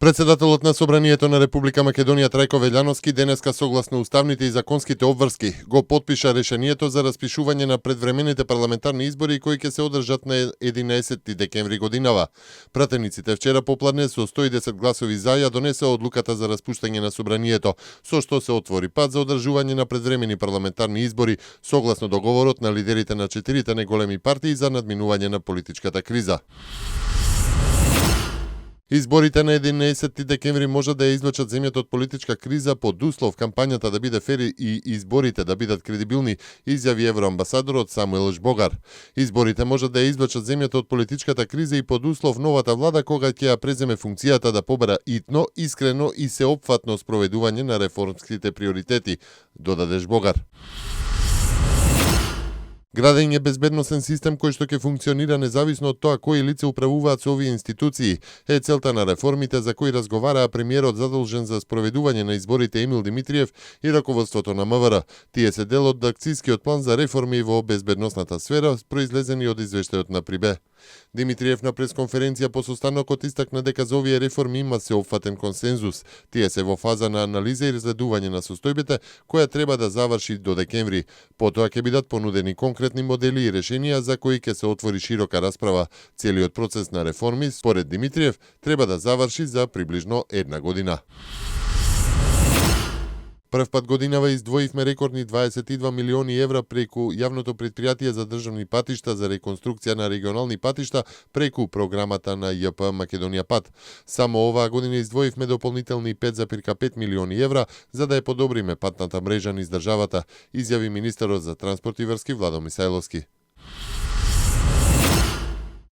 Председателот на Собранието на Република Македонија Трајко Велјановски денеска согласно уставните и законските обврски го потпиша решението за распишување на предвремените парламентарни избори кои ќе се одржат на 11 декември годинава. Пратениците вчера попладне со 110 гласови за ја донесеа одлуката за распуштање на Собранието, со што се отвори пат за одржување на предвремени парламентарни избори согласно договорот на лидерите на 4 неголеми партии за надминување на политичката криза. Изборите на 11 декември може да ја извлечат земјата од политичка криза под услов кампањата да биде фер и изборите да бидат кредибилни, изјави евроамбасадорот Самуел Жбогар. Изборите може да ја извлечат земјата од политичката криза и под услов новата влада кога ќе ја преземе функцијата да побара итно, искрено и сеопфатно спроведување на реформските приоритети, додаде Жбогар. Граден е безбедносен систем кој што ќе функционира независно од тоа кои лица управуваат со овие институции, е целта на реформите за кои разговараа премиерот задолжен за спроведување на изборите Емил Димитриев и раководството на МВР. Тие се дел од акцијскиот план за реформи во безбедносната сфера, произлезени од извештајот на Прибе. Димитриев на пресконференција по состанокот истакна дека за овие реформи има сеопфатен консензус. Тие се во фаза на анализа и разгледување на состојбите, која треба да заврши до декември. Потоа ќе бидат понудени конкретни модели и решенија за кои ќе се отвори широка расправа. Целиот процес на реформи, според Димитриев, треба да заврши за приближно една година. Првпат годинава издвоивме рекордни 22 милиони евра преку јавното предпријатие за државни патишта за реконструкција на регионални патишта преку програмата на ЈП Македонија Пат. Само оваа година издвоивме дополнителни 5,5 милиони евра за да ја подобриме патната мрежа низ државата, изјави министерот за транспорт и врски Владо Мисајловски.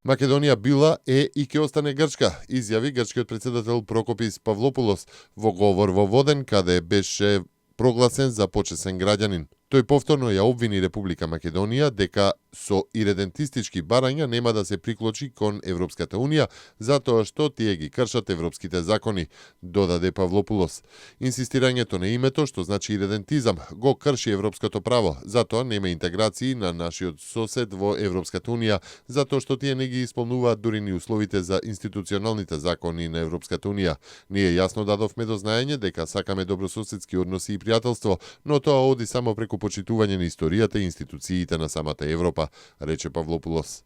Македонија била е и ќе остане Грчка, изјави грчкиот председател Прокопис Павлопулос во говор во Воден, каде беше прогласен за почесен граѓанин. Тој повторно ја обвини Република Македонија дека со иредентистички барања нема да се приклучи кон Европската Унија затоа што тие ги кршат европските закони, додаде Павлопулос. Инсистирањето на името, што значи иредентизам, го крши европското право, затоа нема интеграции на нашиот сосед во Европската Унија, затоа што тие не ги исполнуваат дури ни условите за институционалните закони на Европската Унија. Ние јасно дадовме до знаење дека сакаме добрососедски односи и пријателство, но тоа оди само преку почитување на историјата и институциите на самата Европа, рече Павлопулос.